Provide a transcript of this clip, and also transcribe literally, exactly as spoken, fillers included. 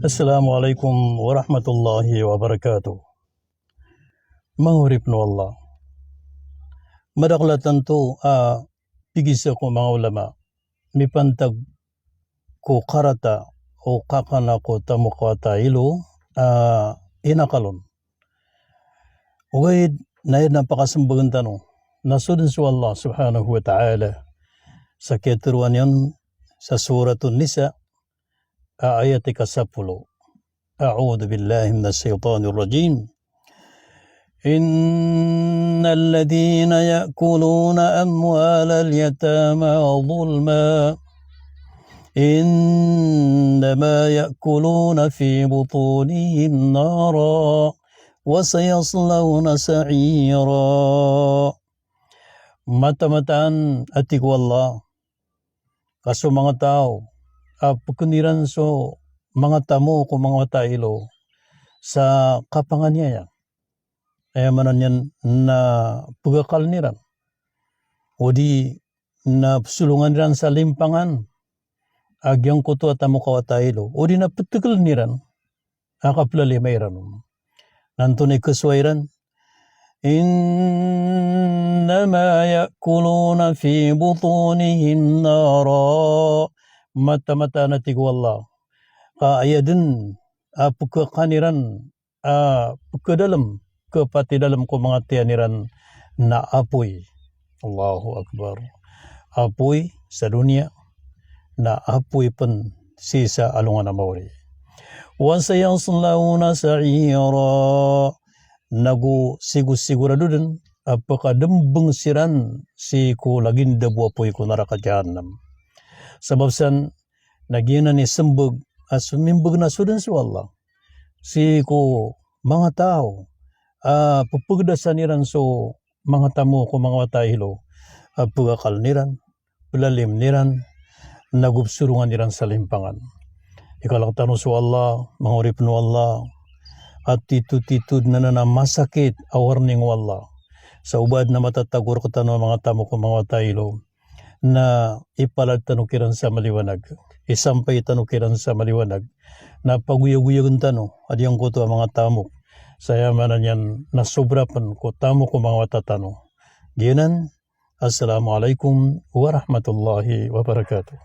Assalamu alaikum warahmatullahi wabarakatuh. Manga oripen o Allah. Madakel a tanto a pigisa ko manga ulama mipantag ko karata o kakana ko tamok a wata ilo a inakalon. Ogaid na aya den a pakasembegen tano na so den so Allah subhanahu wa ta'ala sa kiyatharoa niyan sa Suratun Nisa a ayat ika sapolo. A'udhu billahi minash shaitanir rajim. Innal ladhina ya'kuluna amwalal yatama zulma innama ya'kuluna fi butunihim nara wa sayaslawna sa'ira. Mataan-mataan a tig o Allah, ka so manga taw a peken iran so manga tamok o manga wata ilo sa kapanganiyaya. Aya maana niyan na pegakalen iran, odi na pesolongan iran sa limpangan a giyangkoto a tamok a wata ilo, odi na petegelen iran a kapelalim iran. Na antonaa i kesowa iran? Innama ya'kuluna fi butunihim nara. Mataan-mataan a tig o Allah, ka aya den a pekakan iran a pekedalem, kepatidalem ko manga tiyan iran na apoy. Allahu Akbar. Apoy sa doniya, na apoy pen sii sa alongan a maori. Wa sayaslawna sa'ira. Nago sigo-sigorado den a pekadembeng siran sii ko lagindeb o apoy ko naraka Jahannam. Sabap san na giyanan i sembeg a somimbeg na so den so Allah sii ko manga taw a pepegedasan iran so manga tamok o manga wata ilo a pegakalen iran, pelalimen iran, nago pesolongan iran sa limpangan. Ikalek tano so Allah, manga oripen o Allah, a tito-tito den anan a masakit a warning o Allah sa oba den a matatago rektano a manga tamok o manga wata ilo, na ipalad tano kiran sa maliwanag, isampay tano kiran sa maliwanag, na pagoyagoyagen tano a giyangkoto a manga tamok sa aya maana niyan na sobra pen ko tamok o manga wata tano. Giyanan, assalamu alaikum warahmatullahi wabarakatuh.